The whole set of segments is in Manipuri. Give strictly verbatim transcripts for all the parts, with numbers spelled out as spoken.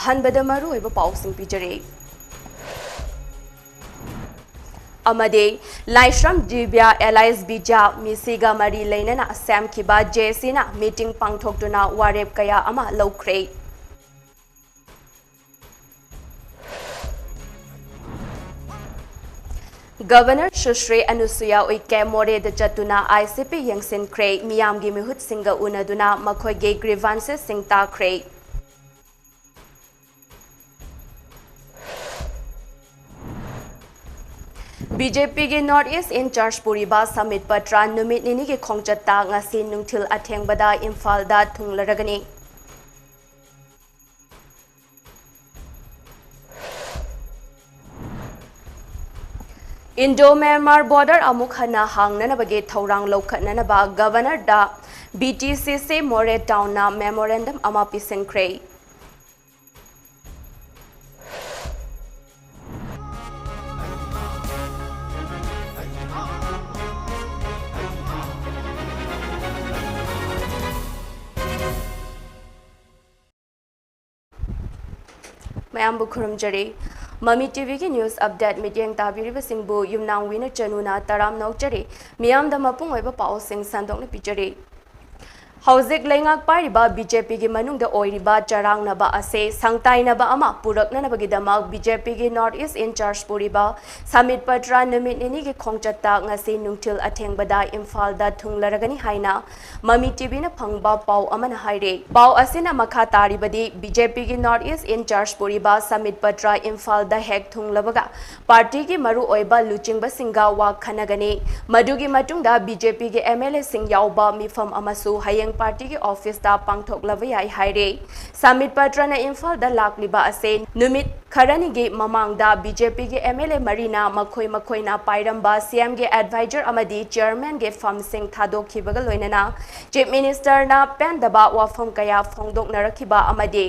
ꯑꯍꯥꯟꯕꯗ ꯃꯔꯨꯑꯣꯏꯕ ꯄꯥꯎꯁꯤꯡ ꯄꯤꯖꯔꯤ꯫ ꯑꯃꯗꯤ ꯂꯥꯏꯁ꯭ꯔꯝ ꯗꯤꯕ꯭ꯌꯥ ꯑꯦꯂꯥꯏꯁ ꯕꯤꯖꯥ ꯃꯤꯁꯤꯒ ꯃꯔꯤ ꯂꯩꯅꯅ ꯁꯦꯝꯈꯤꯕ ꯖꯦ ꯁꯤꯅ ꯃꯤꯇꯤꯡ ꯄꯥꯡꯊꯣꯛꯇꯨꯅ ꯋꯥꯔꯦꯞ ꯀꯌꯥ ꯑꯃ ꯂꯧꯈ꯭ꯔꯦ꯫ ꯒꯕꯔꯅꯔ ꯁꯨꯁ꯭ꯔꯤ ꯑꯅꯨꯁꯨꯌꯥ ꯎꯏꯀꯦ ꯃꯣꯔꯦꯗ ꯆꯠꯇꯨꯅ ꯑꯥꯏ ꯁꯤ ꯄꯤ ꯌꯦꯡꯁꯤꯟꯈ꯭ꯔꯦ꯫ ꯃꯤꯌꯥꯝꯒꯤ ꯃꯤꯍꯨꯠꯁꯤꯡꯒ ꯎꯅꯗꯨꯅ ꯃꯈꯣꯏꯒꯤ ꯒ꯭ꯔꯤꯚꯥꯟꯁꯦꯁꯁꯤꯡ ꯇꯥꯈ꯭ꯔꯦ꯫ ꯕꯤ ꯖꯦ ꯄꯤꯒꯤ ꯅꯣꯔꯠ ꯏꯁ ꯏꯟ ꯆꯥꯔꯖ ꯄꯨꯔꯤꯕ ꯁꯃꯤꯠ ꯄꯇ꯭ꯔꯥ ꯅꯨꯃꯤꯠ ꯅꯤꯅꯤꯒꯤ ꯈꯣꯡꯆꯠꯇ ꯉꯁꯤ ꯅꯨꯡꯊꯤꯜ ꯑꯊꯦꯡꯕꯗ ꯏꯝꯐꯥꯜꯗ ꯊꯨꯡꯂꯔꯒꯅꯤ꯫ ꯏꯟꯗꯣ ꯃ꯭ꯌꯥꯟꯃꯥꯔ ꯕꯣꯔꯗꯔ ꯑꯃꯨꯛ ꯍꯟꯅ ꯍꯥꯡꯅꯅꯕꯒꯤ ꯊꯧꯔꯥꯡ ꯂꯧꯈꯠꯅꯅꯕ ꯒꯕꯔꯅꯔꯗ ꯕꯤ ꯇꯤ ꯁꯤ ꯁꯤ ꯃꯣꯔꯦ ꯇꯥꯎꯟꯅ ꯃꯦꯃꯣꯔꯦꯟꯗꯝ ꯑꯃ ꯄꯤꯁꯤꯟꯈ꯭ꯔꯦ꯫ ꯃꯌꯥꯝꯕꯨ ꯈꯨꯔꯨꯝꯖꯔꯤ꯫ ꯃꯃꯤ ꯇꯤ ꯚꯤꯒꯤ ꯅ꯭ꯌꯨꯁ ꯑꯞꯗꯦꯠ ꯃꯤꯠꯌꯦꯡ ꯇꯥꯕꯤꯔꯤꯕꯁꯤꯡꯕꯨ ꯌꯨꯝꯅꯥꯡ ꯋꯤꯅ ꯆꯅꯨꯅ ꯇꯔꯥꯝꯅ ꯑꯣꯛꯆꯔꯤ꯫ ꯃꯤꯌꯥꯝꯗ ꯃꯄꯨꯡ ꯑꯣꯏꯕ ꯄꯥꯎꯁꯤꯡ ꯁꯟꯗꯣꯛꯅ ꯄꯤꯖꯔꯤ꯫ ꯍꯧꯖꯤꯛ ꯂꯩꯉꯥꯛ ꯄꯥꯏꯔꯤꯕ ꯕꯤ ꯖꯦ ꯄꯤꯒꯤ ꯃꯅꯨꯡꯗ ꯑꯣꯏꯔꯤꯕ ꯆꯔꯥꯡꯅꯕ ꯑꯁꯤ ꯁꯪꯇꯥꯏꯅꯕ ꯑꯃ ꯄꯨꯔꯛꯅꯅꯕꯒꯤꯗꯃꯛ ꯕꯤ ꯖꯦ ꯄꯤꯒꯤ ꯅꯣꯔꯠ ꯏꯁ ꯏꯟ ꯆꯥꯔꯖ ꯄꯨꯔꯤꯕ ꯁꯃꯤꯠ ꯄꯇ꯭ꯔꯥ ꯅꯨꯃꯤꯠ ꯅꯤꯅꯤꯒꯤ ꯈꯣꯡꯆꯠꯇ ꯉꯁꯤ ꯅꯨꯡꯊꯤꯜ ꯑꯊꯦꯡꯕꯗ ꯏꯝꯐꯥꯜꯗ ꯊꯨꯡꯂꯔꯒꯅꯤ ꯍꯥꯏꯅ ꯃꯃꯤ ꯇꯤ ꯚꯤꯅ ꯐꯪꯕ ꯄꯥꯎ ꯑꯃꯅ ꯍꯥꯏꯔꯦ꯫ ꯄꯥꯎ ꯑꯁꯤꯅ ꯃꯈꯥ ꯇꯥꯔꯤꯕꯗꯤ, ꯕꯤ ꯖꯦ ꯄꯤꯒꯤ ꯅꯣꯔꯠ ꯏꯁ ꯏꯟ ꯆꯥꯔꯖ ꯄꯨꯔꯤꯕ ꯁꯃꯤꯠ ꯄꯇ꯭ꯔꯥ ꯏꯝꯐꯥꯜꯗ ꯍꯦꯛ ꯊꯨꯡꯂꯕꯒ ꯄꯥꯔꯇꯤꯒꯤ ꯃꯔꯨꯑꯣꯏꯕ ꯂꯨꯆꯤꯡꯕꯁꯤꯡꯒ ꯋꯥ ꯈꯟꯅꯒꯅꯤ꯫ ꯃꯗꯨꯒꯤ ꯃꯇꯨꯡꯗ ꯕꯤ ꯖꯦ ꯄꯤꯒꯤ ꯑꯦꯝ ꯑꯦꯜ ꯑꯦꯁꯤꯡ ꯌꯥꯎꯕ ꯃꯤꯐꯝ ꯑꯃꯁꯨ ꯍꯌꯦꯡ ꯄꯥꯔꯇꯤꯒꯤ ꯑꯣꯐꯤꯁꯇ ꯄꯥꯡꯊꯣꯛꯂꯕ ꯌꯥꯏ ꯍꯥꯏꯔꯦ꯫ ꯁꯃꯤꯠ ꯄꯇ꯭ꯔꯅ ꯏꯝꯐꯥꯜꯗ ꯂꯥꯛꯂꯤꯕ ꯑꯁꯦ ꯅꯨꯃꯤꯠ ꯈꯔꯅꯤꯒꯤ ꯃꯃꯥꯡꯗ ꯕꯤ ꯖꯦ ꯄꯤꯒꯤ ꯑꯦꯝ ꯑꯦꯜ ꯑꯦ ꯃꯔꯤꯅ ꯃꯈꯣꯏ ꯃꯈꯣꯏꯅ ꯄꯥꯏꯔꯝꯕ ꯁꯤ ꯑꯦꯝꯒꯤ ꯑꯦꯗꯚꯥꯏꯖꯔ ꯑꯃꯗꯤ ꯆꯤꯌꯔꯃꯦꯟꯒꯤ ꯐꯝꯁꯤꯡ ꯊꯥꯗꯣꯛꯈꯤꯕꯒ ꯂꯣꯏꯅꯅ ꯆꯤꯐ ꯃꯤꯅꯤꯁꯇꯔꯅ ꯄꯦꯟꯗꯕ ꯋꯥꯐꯝ ꯀꯌꯥ ꯐꯣꯡꯗꯣꯛꯅꯔꯛꯈꯤꯕ ꯑꯃꯗꯤ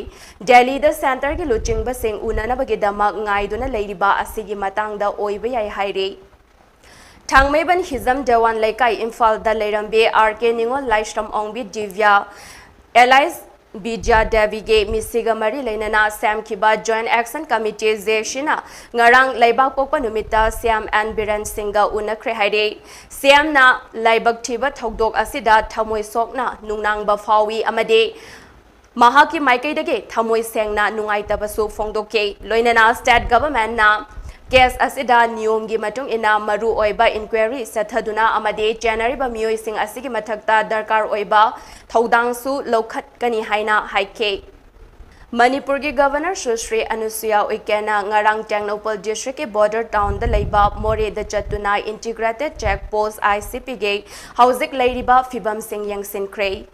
ꯗꯦꯜꯂꯤꯗ ꯁꯦꯟꯇꯔꯒꯤ ꯂꯨꯆꯤꯡꯕꯁꯤꯡ ꯎꯅꯅꯕꯒꯤꯗꯃꯛ ꯉꯥꯏꯗꯨꯅ ꯂꯩꯔꯤꯕ ꯑꯁꯤꯒꯤ ꯃꯇꯥꯡꯗ ꯑꯣꯏꯕ ꯌꯥꯏ ꯍꯥꯏꯔꯤ꯫ ꯊꯥꯡꯃꯩꯕꯟ ꯍꯤꯖꯝ ꯗꯦꯋꯥꯟ ꯂꯩꯀꯥꯏ, ꯏꯝꯐꯥꯜꯗ ꯂꯩꯔꯝꯕꯤ ꯑꯥꯔ ꯀꯦ ꯅꯤꯉꯣꯜ ꯂꯥꯏꯁ꯭ꯔꯝ ꯑꯣꯡꯕꯤ ꯗꯤꯕ꯭ꯌꯥ ꯑꯦꯂꯥꯏꯁ ꯕꯤꯗ꯭ꯌꯥ ꯗꯦꯕꯤꯒꯤ ꯃꯤꯁꯤꯒ ꯃꯔꯤ ꯂꯩꯅꯅ ꯁꯦꯝꯈꯤꯕ Joint Action Committee, ꯖꯦ ꯑꯦ ꯁꯤꯅ ꯉꯔꯥꯡ ꯂꯩꯕꯥꯛ ꯄꯣꯛꯄ ꯅꯨꯃꯤꯠꯇ ꯁꯤ ꯑꯦꯝ ꯑꯦꯟ ꯕꯤꯔꯦꯟ ꯁꯤꯡꯒ ꯎꯅꯈ꯭ꯔꯦ ꯍꯥꯏꯔꯦ꯫ ꯁꯤ ꯑꯦꯝꯅ ꯂꯥꯏꯕꯛ ꯊꯤꯕ ꯊꯧꯗꯣꯛ ꯑꯁꯤꯗ ꯊꯃꯣꯏ ꯁꯣꯛꯅ ꯅꯨꯡꯅꯥꯡꯕ ꯐꯥꯎꯏ ꯑꯃꯗꯤ ꯃꯍꯥꯛꯀꯤ ꯃꯥꯏꯀꯩꯗꯒꯤ ꯊꯃꯣꯏ ꯁꯦꯡꯅ ꯅꯨꯡꯉꯥꯏꯇꯕꯁꯨ ꯐꯣꯡꯗꯣꯛꯈꯤ꯫ ꯂꯣꯏꯅꯅ state governmentꯅ case ꯑꯁꯤꯗ ꯅꯤꯌꯣꯝꯒꯤ ꯃꯇꯨꯡ ꯏꯟꯅ ꯃꯔꯨ ꯑꯣꯏꯕ inquiry ꯆꯠꯊꯗꯨꯅ ꯑꯃꯗꯤ ꯆꯦꯟꯅꯔꯤꯕ ꯃꯤꯑꯣꯏꯁꯤꯡ ꯑꯁꯤꯒꯤ ꯃꯊꯛꯇ ꯗꯔꯀꯥꯔ ꯑꯣꯏꯕ ꯊꯧꯗꯥꯡꯁꯨ ꯂꯧꯈꯠꯀꯅꯤ ꯍꯥꯏꯅ ꯍꯥꯏꯈꯤ꯫ ꯃꯅꯤꯄꯨꯔꯒꯤ Governor ꯁꯨꯁ꯭ꯔꯤ ꯑꯅꯨꯁꯨꯌꯥ ꯎꯏꯀꯦꯟꯅ ꯉꯔꯥꯡ ꯇꯦꯡꯅꯧꯄꯜ districtꯀꯤ border townꯗ ꯂꯩꯕ ꯃꯣꯔꯦꯗ ꯆꯠꯇꯨꯅ Integrated Check Post, ICPꯒꯤ ꯍꯧꯖꯤꯛ ꯂꯩꯔꯤꯕ ꯐꯤꯕꯝꯁꯤꯡ ꯌꯦꯡꯁꯤꯟꯈ꯭ꯔꯦ꯫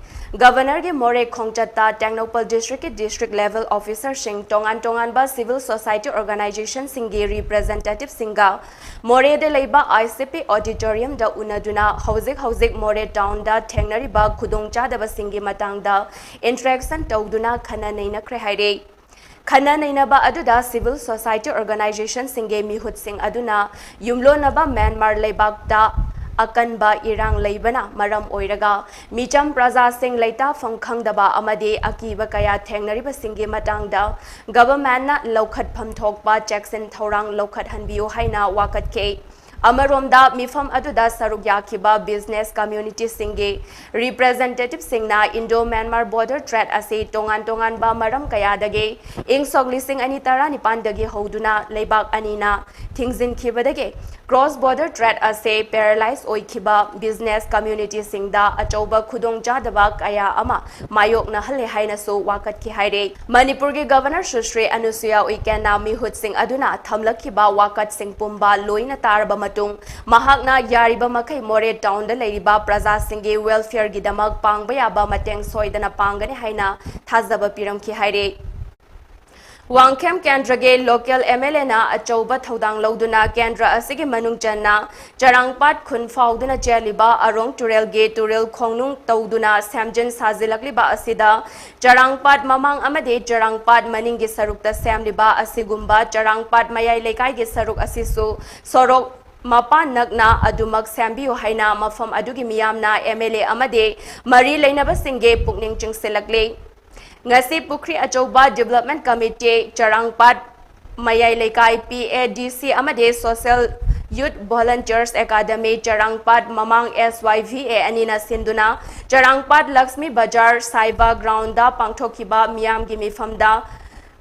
Governorꯒꯤ ꯃꯣꯔꯦ ꯈꯣꯡꯆꯠꯇ ꯇꯦꯡꯅꯧꯄꯜ districtꯀꯤ district level officerꯁꯤꯡ, ꯇꯣꯉꯥꯟ ꯇꯣꯉꯥꯟꯕ civil society organizationꯁꯤꯡꯒꯤ representativeꯁꯤꯡꯒ ꯃꯣꯔꯦꯗ ꯂꯩꯕ ICP auditoriumꯗ ꯎꯅꯗꯨꯅ ꯍꯧꯖꯤꯛ ꯍꯧꯖꯤꯛ ꯃꯣꯔꯦ townꯗ ꯊꯦꯡꯅꯔꯤꯕ ꯈꯨꯗꯣꯡꯆꯥꯗꯕꯁꯤꯡꯒꯤ ꯃꯇꯥꯡꯗ interaction ꯇꯧꯗꯨꯅ ꯈꯟꯅ ꯅꯩꯅꯈ꯭ꯔꯦ ꯍꯥꯏꯔꯦ꯫ ꯈꯟꯅ ꯅꯩꯅꯕ ꯑꯗꯨꯗ civil society organizationꯁꯤꯡꯒꯤ ꯃꯤꯍꯨꯠꯁꯤꯡ ꯑꯗꯨꯅ ꯌꯨꯝꯂꯣꯟꯅꯕ ꯃ꯭ꯌꯥꯟꯃꯥꯔ ꯂꯩꯕꯥꯛꯇ ꯑꯀꯟꯕ ꯏꯔꯥꯡ ꯂꯩꯕꯅ ꯃꯔꯝ ꯑꯣꯏꯔꯒ ꯃꯤꯆꯝ ꯄ꯭ꯔꯖꯥꯁꯤꯡ ꯂꯩꯇꯥꯐꯝ ꯈꯪꯗꯕ ꯑꯃꯗꯤ ꯑꯀꯤꯕ ꯀꯌꯥ ꯊꯦꯡꯅꯔꯤꯕꯁꯤꯡꯒꯤ ꯃꯇꯥꯡꯗ governmentꯅ ꯂꯧꯈꯠꯐꯝ ꯊꯣꯛꯄ ꯆꯦꯛꯁꯤꯟ ꯊꯧꯔꯥꯡ ꯂꯧꯈꯠꯍꯟꯕꯤꯌꯨ ꯍꯥꯏꯅ ꯋꯥꯀꯠꯈꯤ꯫ ꯑꯃꯔꯣꯝꯗ ꯃꯤꯐꯝ ꯑꯗꯨꯗ ꯁꯔꯨꯛ ꯌꯥꯈꯤꯕ business communityꯁꯤꯡꯒꯤ representativeꯁꯤꯡꯅ Indo-Myanmar border threat ꯑꯁꯤ ꯇꯣꯉꯥꯟ ꯇꯣꯉꯥꯟꯕ ꯃꯔꯝ ꯀꯌꯥꯗꯒꯤ ꯏꯪ ꯁꯣꯛ ꯂꯤꯁꯤꯡ ꯑꯅꯤ ꯇꯔꯥꯅꯤꯄꯥꯟꯗꯒꯤ ꯍꯧꯗꯨꯅ ꯂꯩꯕꯥꯛ ꯑꯅꯤꯅ ꯊꯤꯡꯖꯤꯟꯈꯤꯕꯗꯒꯤ cross border threat ꯑꯁꯤ paralyze ꯑꯣꯏꯈꯤꯕ business communityꯁꯤꯡꯗ ꯑꯆꯧꯕ ꯈꯨꯗꯣꯡꯆꯥꯗꯕ ꯀꯌꯥ ꯑꯃ ꯃꯥꯌꯣꯛꯅꯍꯜꯂꯦ ꯍꯥꯏꯅꯁꯨ ꯋꯥꯀꯠꯈꯤ ꯍꯥꯏꯔꯦ꯫ ꯃꯅꯤꯄꯨꯔꯒꯤ Governor ꯁꯨꯁ꯭ꯔꯤ ꯑꯅꯨꯁꯨꯌꯥ ꯎꯏꯀꯦꯟꯅ ꯃꯤꯍꯨꯠꯁꯤꯡ ꯑꯗꯨꯅ ꯊꯝꯂꯛꯈꯤꯕ ꯋꯥꯀꯠꯁꯤꯡ ꯄꯨꯝꯕ ꯂꯣꯏꯅ ꯇꯥꯔꯕ ꯃꯇꯨꯡ, ꯃꯍꯥꯛꯅ ꯌꯥꯔꯤꯕ ꯃꯈꯩ ꯃꯣꯔꯦ townꯗ ꯂꯩꯔꯤꯕ ꯄ꯭ꯔꯖꯥꯁꯤꯡꯒꯤ welfareꯒꯤꯗꯃꯛ ꯄꯥꯡꯕ ꯌꯥꯕ ꯃꯇꯦꯡ ꯁꯣꯏꯗꯅ ꯄꯥꯡꯒꯅꯤ ꯍꯥꯏꯅ ꯊꯥꯖꯕ ꯄꯤꯔꯝꯈꯤ ꯍꯥꯏꯔꯦ꯫ ꯋꯥꯡꯈꯦꯝ ꯀꯦꯟꯗ꯭ꯔꯒꯤ local MLAꯅ ꯑꯆꯧꯕ ꯊꯧꯗꯥꯡ ꯂꯧꯗꯨꯅ ꯀꯦꯟꯗ꯭ꯔ ꯑꯁꯤꯒꯤ ꯃꯅꯨꯡ ꯆꯟꯅ ꯆꯔꯥꯡꯄꯥꯠ ꯈꯨꯟ ꯐꯥꯎꯗꯨꯅ ꯆꯦꯜꯂꯤꯕ ꯑꯔꯣꯡ ꯇꯨꯔꯦꯜꯒꯤ ꯇꯨꯔꯦꯜ ꯈꯣꯡꯅꯨꯡ ꯇꯧꯗꯨꯅ ꯁꯦꯝꯖꯤꯟ ꯁꯥꯖꯤꯜꯂꯛꯂꯤꯕ ꯑꯁꯤꯗ ꯆꯔꯥꯡꯄꯥꯠ ꯃꯃꯥꯡ ꯑꯃꯗꯤ ꯆꯔꯥꯡꯄꯥꯠ ꯃꯅꯤꯡꯒꯤ ꯁꯔꯨꯛꯇ ꯁꯦꯝꯂꯤꯕ ꯑꯁꯤꯒꯨꯝꯕ ꯆꯔꯥꯡꯄꯥꯠ ꯃꯌꯥꯏ ꯂꯩꯀꯥꯏꯒꯤ ꯁꯔꯨꯛ ꯑꯁꯤꯁꯨ ꯁꯣꯔꯣꯛ ꯃꯄꯥꯟ ꯅꯛꯅ ꯑꯗꯨꯃꯛ ꯁꯦꯝꯕꯤꯌꯨ ꯍꯥꯏꯅ ꯃꯐꯝ ꯑꯗꯨꯒꯤ ꯃꯤꯌꯥꯝꯅ MLA ꯑꯃꯗꯤ ꯃꯔꯤ ꯂꯩꯅꯕꯁꯤꯡꯒꯤ ꯄꯨꯛꯅꯤꯡ ꯆꯤꯡꯁꯤꯜꯂꯛꯂꯤ꯫ ꯉꯁꯤ ꯄꯨꯈ꯭ꯔꯤ ꯑꯆꯧꯕ Development Committee, ꯆꯔꯥꯡꯄꯥꯠ ꯃꯌꯥꯏ ꯂꯩꯀꯥꯏ P A D C ꯑꯃꯗꯤ Social Youth Volunteers Academy, ꯆꯔꯥꯡꯄꯥꯠ ꯃꯃꯥꯡ S Y V A ꯑꯅꯤꯅ ꯁꯤꯟꯗꯨꯅ ꯆꯔꯥꯡꯄꯥꯠ ꯂꯛꯁꯃꯤ ꯕꯖꯥꯔ ꯁꯥꯏꯕ ground ꯗ ꯄꯥꯡꯊꯣꯛꯈꯤꯕ ꯃꯤꯌꯥꯝꯒꯤ ꯃꯤꯐꯝꯗ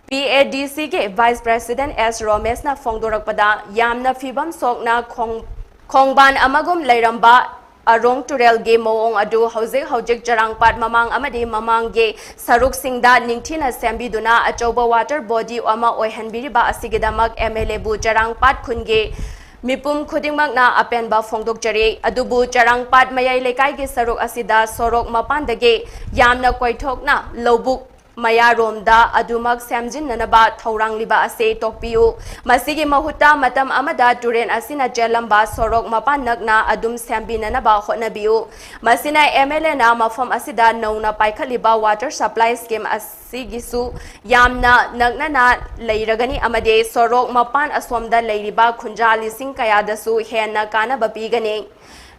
P A D C ꯒꯤ Vice President S ꯔꯣꯃꯦꯁꯅ ꯐꯣꯡꯗꯣꯔꯛꯄꯗ, ꯌꯥꯝꯅ ꯐꯤꯕꯝ ꯁꯣꯛꯅ ꯈꯣꯡ-, ꯈꯣꯡꯕꯥꯟ ꯑꯃꯒꯨꯝ ꯂꯩꯔꯝꯕ ꯑꯔꯣꯡ ꯇꯨꯔꯦꯜꯒꯤ ꯃꯑꯣꯡ ꯑꯗꯨ ꯍꯧꯖꯤꯛ ꯍꯧꯖꯤꯛ ꯆꯔꯥꯡꯄꯥꯠ ꯃꯃꯥꯡ ꯑꯃꯗꯤ ꯃꯃꯥꯡꯒꯤ ꯁꯔꯨꯛꯁꯤꯡꯗ ꯅꯤꯡꯊꯤꯅ ꯁꯦꯝꯕꯤꯗꯨꯅ ꯑꯆꯧꯕ water body ꯑꯃ ꯑꯣꯏꯍꯟꯕꯤꯔꯤꯕ ꯑꯁꯤꯒꯤꯗꯃꯛ M L A ꯕꯨ ꯆꯔꯥꯡꯄꯥꯠ ꯈꯨꯟꯒꯤ ꯃꯤꯄꯨꯝ ꯈꯨꯗꯤꯡꯃꯛꯅ ꯑꯄꯦꯟꯕ ꯐꯣꯡꯗꯣꯛꯆꯔꯤ꯫ ꯑꯗꯨꯕꯨ ꯆꯔꯥꯡꯄꯥꯠ ꯃꯌꯥꯏ ꯂꯩꯀꯥꯏꯒꯤ ꯁꯔꯨꯛ ꯑꯁꯤꯗ ꯁꯣꯔꯣꯛ ꯃꯄꯥꯟꯗꯒꯤ ꯌꯥꯝꯅ ꯀꯣꯏꯊꯣꯛꯅ ꯂꯧꯕꯨꯛ ꯃꯌꯥꯔꯣꯝꯗ ꯑꯗꯨꯃꯛ ꯁꯦꯝꯖꯤꯟꯅꯅꯕ ꯊꯧꯔꯥꯡꯂꯤꯕ ꯑꯁꯤ ꯇꯣꯛꯄꯤꯌꯨ꯫ ꯃꯁꯤꯒꯤ ꯃꯍꯨꯠꯇ ꯃꯇꯝ ꯑꯃꯗ ꯇꯨꯔꯦꯜ ꯑꯁꯤꯅ ꯆꯦꯜꯂꯝꯕ ꯁꯣꯔꯣꯛ ꯃꯄꯥꯟ ꯅꯛꯅ ꯑꯗꯨꯝ ꯁꯦꯝꯕꯤꯅꯅꯕ ꯍꯣꯠꯅꯕꯤꯌꯨ꯫ ꯃꯁꯤꯅ M L A ꯅ ꯃꯐꯝ ꯑꯁꯤꯗ ꯅꯧꯅ ꯄꯥꯏꯈꯠꯂꯤꯕ water supply scheme ꯑꯁꯤꯒꯤꯁꯨ ꯌꯥꯝꯅ ꯅꯛꯅꯅ ꯂꯩꯔꯒꯅꯤ ꯑꯃꯗꯤ ꯁꯣꯔꯣꯛ ꯃꯄꯥꯟ ꯑꯁꯣꯝꯗ ꯂꯩꯔꯤꯕ ꯈꯨꯟꯖꯥ ꯂꯤꯁꯤꯡ ꯀꯌꯥꯗꯁꯨ ꯍꯦꯟꯅ ꯀꯥꯟꯅꯕ ꯄꯤꯒꯅꯤ꯫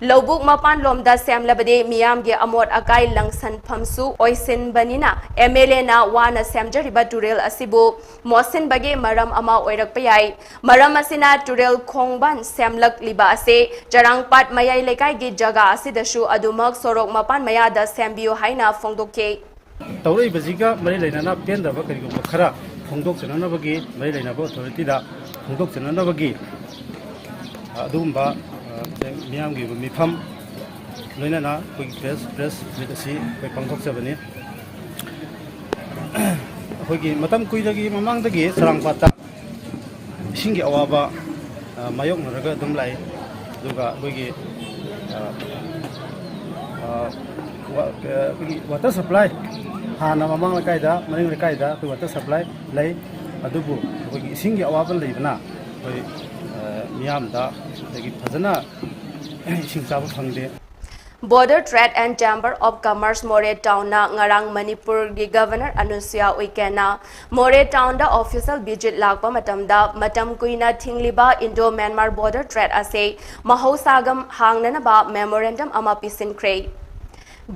ꯂꯧꯕꯨꯛ ꯃꯄꯥꯟꯂꯣꯝꯗ ꯁꯦꯝꯂꯕꯗꯤ ꯃꯤꯌꯥꯝꯒꯤ ꯑꯃꯣꯠ ꯑꯀꯥꯏ ꯂꯪꯁꯟꯐꯝꯁꯨ ꯑꯣꯏꯁꯤꯟꯕꯅꯤꯅ M L A ꯅ ꯋꯥꯅ ꯁꯦꯝꯖꯔꯤꯕ ꯇꯨꯔꯦꯜ ꯑꯁꯤꯕꯨ ꯃꯣꯠꯁꯤꯟꯕꯒꯤ ꯃꯔꯝ ꯑꯃ ꯑꯣꯏꯔꯛꯄ ꯌꯥꯏ꯫ ꯃꯔꯝ ꯑꯁꯤꯅ ꯇꯨꯔꯦꯜ ꯈꯣꯡꯕꯥꯟ ꯁꯦꯝꯂꯛꯂꯤꯕ ꯑꯁꯤ ꯆꯔꯥꯡꯄꯥꯠ ꯃꯌꯥꯏ ꯂꯩꯀꯥꯏꯒꯤ ꯖꯒꯥ ꯑꯁꯤꯗꯁꯨ ꯑꯗꯨꯃꯛ ꯁꯣꯔꯣꯛ ꯃꯄꯥꯟ ꯃꯌꯥꯗ ꯁꯦꯝꯕꯤꯌꯨ ꯍꯥꯏꯅ ꯐꯣꯡꯗꯣꯛꯈꯤ꯫ ꯇꯧꯔꯛꯏꯕꯁꯤꯒ ꯃꯔꯤ ꯂꯩꯅꯅ ꯄꯦꯟꯗꯕ ꯀꯔꯤꯒꯨꯝꯕ ꯈꯔ ꯐꯣꯡꯗꯣꯛꯆꯅꯅꯕꯒꯤ, ꯃꯔꯤ ꯂꯩꯅꯕ authority ꯗ ꯐꯣꯡꯗꯣꯛꯆꯅꯅꯕꯒꯤ, ꯑ, ꯑꯗꯨꯒꯨꯝꯕ, ꯑ, ꯃꯤꯌꯥꯝꯒꯤ ꯑꯣꯏꯕ ꯃꯤꯐꯝ, ꯂꯣꯏꯅꯅ ꯑꯩꯈꯣꯏꯒꯤ press, press meet ꯑꯁꯤ ꯑꯩꯈꯣꯏ ꯄꯥꯡꯊꯣꯛꯆꯕꯅꯤ꯫ ꯑꯩꯈꯣꯏꯒꯤ ꯃꯇꯝ ꯀꯨꯏꯅꯒꯤ ꯃꯃꯥꯡꯗꯒꯤ ꯆꯔꯥꯡꯄꯥꯠꯇ ꯏꯁꯤꯡꯒꯤ ꯑꯋꯥꯕ, ꯑ, ꯃꯥꯌꯣꯛꯅꯔꯒ ꯑꯗꯨꯝ ꯂꯥꯛꯏ꯫ ꯑꯗꯨꯒ ꯑꯩꯈꯣꯏꯒꯤ, ꯑ, ꯑ, ꯋꯥ-, ꯑ, ꯑꯩꯈꯣꯏꯒꯤ water supply ꯍꯥꯟꯅ ꯃꯃꯥꯡ ꯂꯩꯀꯥꯏꯗ, ꯃꯅꯤꯡ ꯂꯩꯀꯥꯏꯗ ꯑꯩꯈꯣꯏ water supply ꯂꯩ꯫ ꯑꯗꯨꯕꯨ ꯑꯩꯈꯣꯏꯒꯤ ꯏꯁꯤꯡꯒꯤ ꯑꯋꯥꯕ ꯂꯩꯕꯅ ꯑꯩꯈꯣꯏ, ꯑ, ꯃꯤꯌꯥꯝꯗ ꯑꯗꯒꯤ ꯐꯖꯅ ꯏꯁꯤꯡ ꯆꯥꯕ ꯐꯪꯗꯦ꯫ Border Trade and Chamber of Commerce Moreh Town ꯅ ꯉꯔꯥꯡ ꯃꯅꯤꯄꯨꯔꯒꯤ Governor ꯑꯅꯨꯁꯨꯌꯥ ꯎꯏꯀꯦꯟꯅ ꯃꯣꯔꯦ town ꯗ official visit ꯂꯥꯛꯄ ꯃꯇꯝꯗ ꯃꯇꯝ ꯀꯨꯏꯅ ꯊꯤꯡꯂꯤꯕ Indo-Myanmar border trade ꯑꯁꯤ ꯃꯍꯧꯁꯥꯒꯨꯝ ꯍꯥꯡꯅꯅꯕ memorandum ꯑꯃ ꯄꯤꯁꯤꯟꯈ꯭ꯔꯦ꯫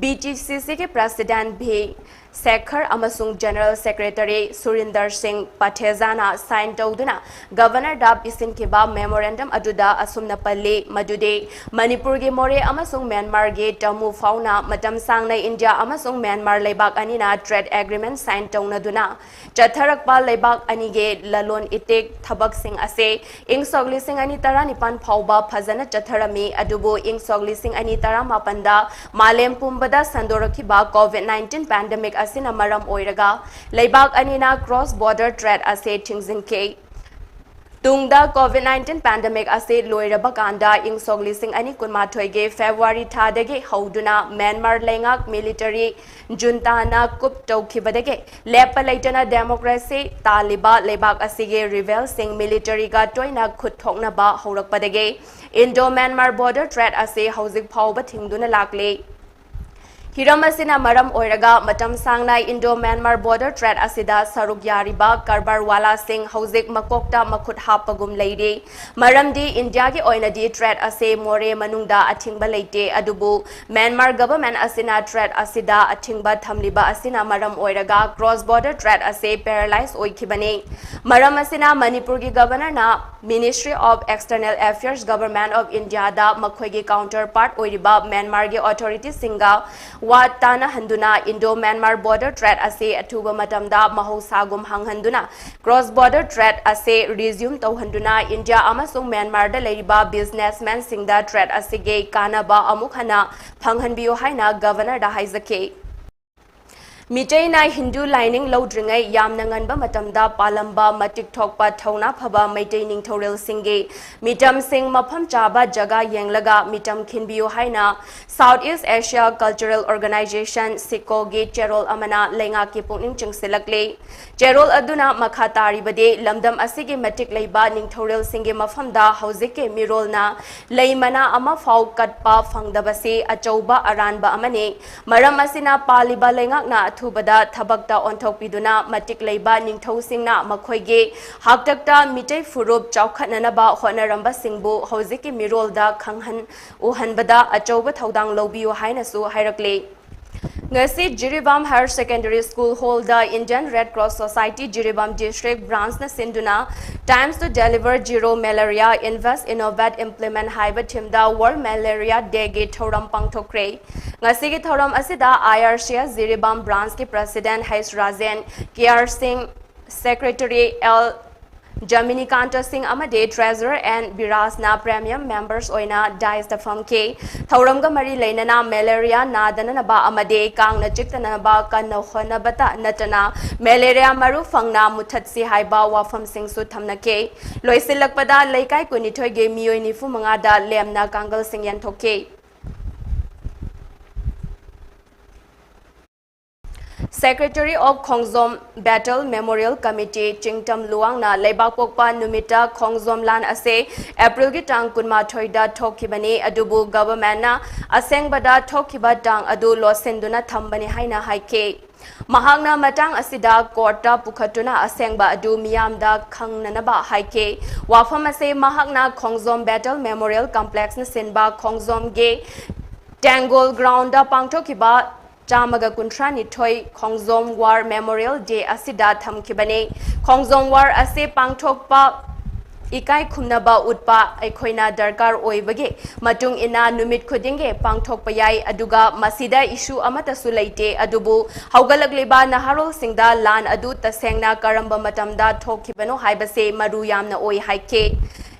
B T C C ꯒꯤ President V ꯁꯦꯈꯔ ꯑꯃꯁꯨꯡ General Secretary ꯁꯨꯔꯤꯟꯗꯔ ꯁꯤꯡ ꯄꯊꯦꯖꯥꯅ sign ꯇꯧꯗꯨꯅ Governor ꯗ ꯄꯤꯁꯤꯟꯈꯤꯕ memorandum ꯑꯗꯨꯗ ꯑꯁꯨꯝꯅ ꯄꯜꯂꯤ, ꯃꯗꯨꯗꯤ ꯃꯅꯤꯄꯨꯔꯒꯤ ꯃꯣꯔꯦ ꯑꯃꯁꯨꯡ ꯃ꯭ꯌꯥꯟꯃꯥꯔꯒꯤ ꯇꯥꯃꯨ ꯐꯥꯎꯅ ꯃꯇꯝ ꯁꯥꯡꯅ ꯏꯟꯗꯤꯌꯥ ꯑꯃꯁꯨꯡ ꯃ꯭ꯌꯥꯟꯃꯥꯔ ꯂꯩꯕꯥꯛ ꯑꯅꯤꯅ trade agreement sign ꯇꯧꯅꯗꯨꯅ ꯆꯠꯊꯔꯛꯄ ꯂꯩꯕꯥꯛ ꯑꯅꯤꯒꯤ ꯂꯂꯣꯟ ꯏꯇꯤꯛ ꯊꯕꯛꯁꯤꯡ ꯑꯁꯤ ꯏꯪ ꯁꯣꯛ ꯂꯤꯁꯤꯡ ꯑꯅꯤ ꯇꯔꯥꯅꯤꯄꯥꯟ ꯐꯥꯎꯕ ꯐꯖꯅ ꯆꯠꯊꯔꯝꯃꯤ꯫ ꯑꯗꯨꯕꯨ ꯏꯪ ꯁꯣꯛ ꯂꯤꯁꯤꯡ ꯑꯅꯤ ꯇꯔꯥꯃꯥꯄꯟꯗ ꯃꯥꯂꯦꯝ ꯄꯨꯝꯕꯗ ꯁꯟꯗꯣꯔꯛꯈꯤꯕ COVID nineteen pandemic ꯑꯁꯤꯅ ꯃꯔꯝ ꯑꯣꯏꯔꯒ ꯂꯩꯕꯥꯛ ꯑꯅꯤꯅ cross border trade ꯑꯁꯤ ꯊꯤꯡꯖꯤꯟꯈꯤ꯫ ꯇꯨꯡꯗ COVID nineteen pandemic ꯑꯁꯤ ꯂꯣꯏꯔꯕ ꯀꯥꯟꯗ ꯏꯪ ꯁꯣꯛ ꯂꯤꯁꯤꯡ ꯑꯅꯤ ꯀꯨꯟꯃꯥꯊꯣꯏꯒꯤ February ꯊꯥꯗꯒꯤ ꯍꯧꯗꯨꯅ ꯃ꯭ꯌꯥꯟꯃꯥꯔ ꯂꯩꯉꯥꯛ military junta ꯅ coup ꯇꯧꯈꯤꯕꯗꯒꯤ ꯂꯦꯞꯄ ꯂꯩꯇꯅ democracy ꯇꯥꯜꯂꯤꯕ ꯂꯩꯕꯥꯛ ꯑꯁꯤꯒꯤ rebel ꯁꯤꯡ military ꯒ ꯇꯣꯏꯅ ꯈꯨꯠ ꯊꯣꯛꯅꯕ ꯍꯧꯔꯛꯄꯗꯒꯤ Indo Myanmar border trade ꯑꯁꯤ ꯍꯧꯖꯤꯛ ꯐꯥꯎꯕ ꯊꯤꯡꯗꯨꯅ ꯂꯥꯛꯂꯤ꯫ ꯍꯤꯔꯝ ꯑꯁꯤꯅ ꯃꯔꯝ ꯑꯣꯏꯔꯒ ꯃꯇꯝ ꯁꯥꯡꯅ Indo Myanmar border trade ꯑꯁꯤꯗ ꯁꯔꯨꯛ ꯌꯥꯔꯤꯕ ꯀꯔꯕꯥꯔ ꯋꯥꯂꯥꯁꯤꯡ ꯍꯧꯖꯤꯛ ꯃꯀꯣꯛꯇ ꯃꯈꯨꯠ ꯍꯥꯞꯄꯒꯨꯝ ꯂꯩꯔꯤ꯫ ꯃꯔꯝꯗꯤ ꯏꯟꯗꯤꯌꯥꯒꯤ ꯑꯣꯏꯅꯗꯤ trade ꯑꯁꯤ ꯃꯣꯔꯦ ꯃꯅꯨꯡꯗ ꯑꯊꯤꯡꯕ ꯂꯩꯇꯦ, ꯑꯗꯨꯕꯨ ꯃ꯭ꯌꯥꯟꯃꯥꯔ government ꯑꯁꯤꯅ trade ꯑꯁꯤꯗ ꯑꯊꯤꯡꯕ ꯊꯝꯂꯤꯕ ꯑꯁꯤꯅ ꯃꯔꯝ ꯑꯣꯏꯔꯒ cross border trade ꯑꯁꯤ paralyze ꯑꯣꯏꯈꯤꯕꯅꯤ꯫ ꯃꯔꯝ ꯑꯁꯤꯅ ꯃꯅꯤꯄꯨꯔꯒꯤ Governor ꯅ Ministry of External Affairs, Government of India ꯗ ꯃꯈꯣꯏꯒꯤ counterpart ꯑꯣꯏꯔꯤꯕ ꯃ꯭ꯌꯥꯟꯃꯥꯔꯒꯤ authority ꯁꯤꯡꯒ ꯋꯥ ꯇꯥꯅꯍꯟꯗꯨꯅ Indo Myanmar border trade ꯑꯁꯤ ꯑꯊꯨꯕ ꯃꯇꯝꯗ ꯃꯍꯧꯁꯥꯒꯨꯝ ꯍꯥꯡꯍꯟꯗꯨꯅ cross border trade ꯑꯁꯤ resume ꯇꯧꯍꯟꯗꯨꯅ ꯏꯟꯗꯤꯌꯥ ꯑꯃꯁꯨꯡ ꯃ꯭ꯌꯥꯟꯃꯥꯔꯗ ꯂꯩꯔꯤꯕ businessman ꯁꯤꯡꯗ trade ꯑꯁꯤꯒꯤ ꯀꯥꯟꯅꯕ ꯑꯃꯨꯛ ꯍꯟꯅ ꯐꯪꯍꯟꯕꯤꯌꯨ ꯍꯥꯏꯅ Governor ꯗ ꯍꯥꯏꯖꯈꯤ꯫ ꯃꯤꯇꯩꯅ ꯍꯤꯟꯗꯨ ꯂꯥꯏꯅꯤꯡ ꯂꯧꯗ꯭ꯔꯤꯉꯩ ꯌꯥꯝꯅ ꯉꯟꯕ ꯃꯇꯝꯗ ꯄꯥꯜꯂꯝꯕ ꯃꯇꯤꯛ ꯊꯣꯛꯄ ꯊꯧꯅꯥ ꯐꯕ ꯃꯩꯇꯩ ꯅꯤꯡꯊꯧꯔꯦꯜꯁꯤꯡꯒꯤ ꯃꯤꯇꯝꯁꯤꯡ ꯃꯐꯝ ꯆꯥꯕ ꯖꯒꯥ ꯌꯦꯡꯂꯒ ꯃꯤꯇꯝ ꯈꯤꯟꯕꯤꯌꯨ ꯍꯥꯏꯅ South East Asia Cultural Organization, ꯁꯤꯀꯣꯒꯤ ꯆꯦꯔꯣꯜ ꯑꯃꯅ ꯂꯩꯉꯥꯛꯀꯤ ꯄꯨꯛꯅꯤꯡ ꯆꯤꯡꯁꯤꯜꯂꯛꯂꯤ꯫ ꯆꯦꯔꯣꯜ ꯑꯗꯨꯅ ꯃꯈꯥ ꯇꯥꯔꯤꯕꯗꯤ, ꯂꯝꯗꯝ ꯑꯁꯤꯒꯤ ꯃꯇꯤꯛ ꯂꯩꯕ ꯅꯤꯡꯊꯧꯔꯦꯜꯁꯤꯡꯒꯤ ꯃꯐꯝꯗ ꯍꯧꯖꯤꯛꯀꯤ ꯃꯤꯔꯣꯜꯅ ꯂꯩ ꯃꯅꯥ ꯑꯃꯐꯥꯎ ꯀꯠꯄ ꯐꯪꯗꯕꯁꯤ ꯑꯆꯧꯕ ꯑꯔꯥꯟꯕ ꯑꯃꯅꯤ꯫ ꯃꯔꯝ ꯑꯁꯤꯅ ꯄꯥꯜꯂꯤꯕ ꯂꯩꯉꯥꯛꯅ ꯑꯊꯨꯕꯗ ꯊꯕꯛꯇ ꯑꯣꯟꯊꯣꯛꯄꯤꯗꯨꯅ ꯃꯇꯤꯛ ꯂꯩꯕ ꯅꯤꯡꯊꯧꯁꯤꯡꯅ ꯃꯈꯣꯏꯒꯤ ꯍꯥꯛꯇꯛꯇ ꯃꯤꯇꯩ ꯐꯨꯔꯨꯞ ꯆꯥꯎꯈꯠꯅꯅꯕ ꯍꯣꯠꯅꯔꯝꯕꯁꯤꯡꯕꯨ ꯍꯧꯖꯤꯛꯀꯤ ꯃꯤꯔꯣꯜꯗ ꯈꯪꯍꯟ ꯎꯍꯟꯕꯗ ꯑꯆꯧꯕ ꯊꯧꯗꯥꯡ ꯂꯧꯕꯤꯌꯨ ꯍꯥꯏꯅꯁꯨ ꯍꯥꯏꯔꯛꯂꯤ꯫ ꯉꯁꯤ Jiribam Higher Secondary School Hall ꯗ Indian Red Cross Society Jiribam District Branch ꯅ ꯁꯤꯟꯗꯨꯅ Times to Deliver Zero Malaria, Invest, Innovate, Implement ꯍꯥꯏꯕ theme ꯗ World Malaria Day ꯒꯤ ꯊꯧꯔꯝ ꯄꯥꯡꯊꯣꯛꯈ꯭ꯔꯦ꯫ ꯉꯁꯤꯒꯤ ꯊꯧꯔꯝ ꯑꯁꯤꯗ I R C S Jiribam Branch ꯀꯤ President H Rajen, K R Singh, Secretary L Jaminikanta Singh ꯑꯃꯗꯤ Treasurer N Biraj ꯅ premium members ꯑꯣꯏꯅ dais ꯇ ꯐꯝꯈꯤ꯫ ꯊꯧꯔꯝꯒ ꯃꯔꯤ ꯂꯩꯅꯅ malaria ꯅꯥꯗꯅꯅꯕ ꯑꯃꯗꯤ ꯀꯥꯡꯅ ꯆꯤꯛꯇꯅꯕ ꯀꯟꯅ ꯍꯣꯠꯅꯕꯇ ꯅꯠꯇꯅ malaria ꯃꯔꯨ ꯐꯪꯅ ꯃꯨꯊꯠꯁꯤ ꯍꯥꯏꯕ ꯋꯥꯐꯝꯁꯤꯡꯁꯨ ꯊꯝꯅꯈꯤ꯫ ꯂꯣꯏꯁꯤꯜꯂꯛꯄꯗ ꯂꯩꯀꯥꯏ ꯀꯨꯟꯅꯤꯊꯣꯏꯒꯤ ꯃꯤꯑꯣꯏ ꯅꯤꯐꯨ ꯃꯉꯥꯗ ꯂꯦꯝꯅ ꯀꯥꯡꯒꯜꯁꯤꯡ ꯌꯦꯟꯊꯣꯛꯈꯤ꯫ Secretary of Khongjom Battle Memorial Committee ꯆꯤꯡꯇꯝ ꯂꯨꯋꯥꯡꯅ ꯂꯩꯕꯥꯛꯄꯣꯛꯄ ꯅꯨꯃꯤꯠꯇ ꯈꯣꯡꯖꯣꯝ ꯂꯥꯟ ꯑꯁꯤ April ꯒꯤ ꯇꯥꯡ ꯀꯨꯟꯃꯥꯊꯣꯏꯗ ꯊꯣꯛꯈꯤꯕꯅꯤ, ꯑꯗꯨꯕꯨ government ꯅ ꯑꯁꯦꯡꯕꯗ ꯊꯣꯛꯈꯤꯕ ꯇꯥꯡ ꯑꯗꯨ ꯂꯣꯠꯁꯤꯟꯗꯨꯅ ꯊꯝꯕꯅꯤ ꯍꯥꯏꯅ ꯍꯥꯏꯈꯤ꯫ ꯃꯍꯥꯛꯅ ꯃꯇꯥꯡ ꯑꯁꯤꯗ court ꯇ ꯄꯨꯈꯠꯇꯨꯅ ꯑꯁꯦꯡꯕ ꯑꯗꯨ ꯃꯤꯌꯥꯝꯗ ꯈꯪꯅꯅꯕ ꯍꯥꯏꯈꯤ꯫ ꯋꯥꯐꯝ ꯑꯁꯤ ꯃꯍꯥꯛꯅ ꯈꯣꯡꯖꯣꯝ Battle Memorial Complex ꯅ ꯁꯤꯟꯕ ꯈꯣꯡꯖꯣꯝꯒꯤ Tangol Ground ꯗ ꯄꯥꯡꯊꯣꯛꯈꯤꯕ ꯆꯥꯝꯃꯒ ꯀꯨꯟꯊ꯭ꯔꯥꯅꯤꯊꯣꯏ ꯈꯣꯡꯖꯣꯝ War Memorial Day ꯑꯁꯤꯗ ꯊꯝꯈꯤꯕꯅꯤ꯫ ꯈꯣꯡꯖꯣꯝ War ꯑꯁꯤ ꯄꯥꯡꯊꯣꯛꯄ ꯏꯀꯥꯏ ꯈꯨꯝꯅꯕ ꯎꯠꯄ ꯑꯩꯈꯣꯏꯅ ꯗꯔꯀꯥꯔ ꯑꯣꯏꯕꯒꯤ ꯃꯇꯨꯡ ꯏꯟꯅ ꯅꯨꯃꯤꯠ ꯈꯨꯗꯤꯡꯒꯤ ꯄꯥꯡꯊꯣꯛꯄ ꯌꯥꯏ, ꯑꯗꯨꯒ ꯃꯁꯤꯗ issue ꯑꯃꯠꯇꯁꯨ ꯂꯩꯇꯦ꯫ ꯑꯗꯨꯕꯨ ꯍꯧꯒꯠꯂꯛꯂꯤꯕ ꯅꯍꯥꯔꯣꯜꯁꯤꯡꯗ ꯂꯥꯟ ꯑꯗꯨ ꯇꯁꯦꯡꯅ ꯀꯔꯝꯕ ꯃꯇꯝꯗ ꯊꯣꯛꯈꯤꯕꯅꯣ ꯍꯥꯏꯕꯁꯤ ꯃꯔꯨ ꯌꯥꯝꯅ ꯑꯣꯏ ꯍꯥꯏꯈꯤ꯫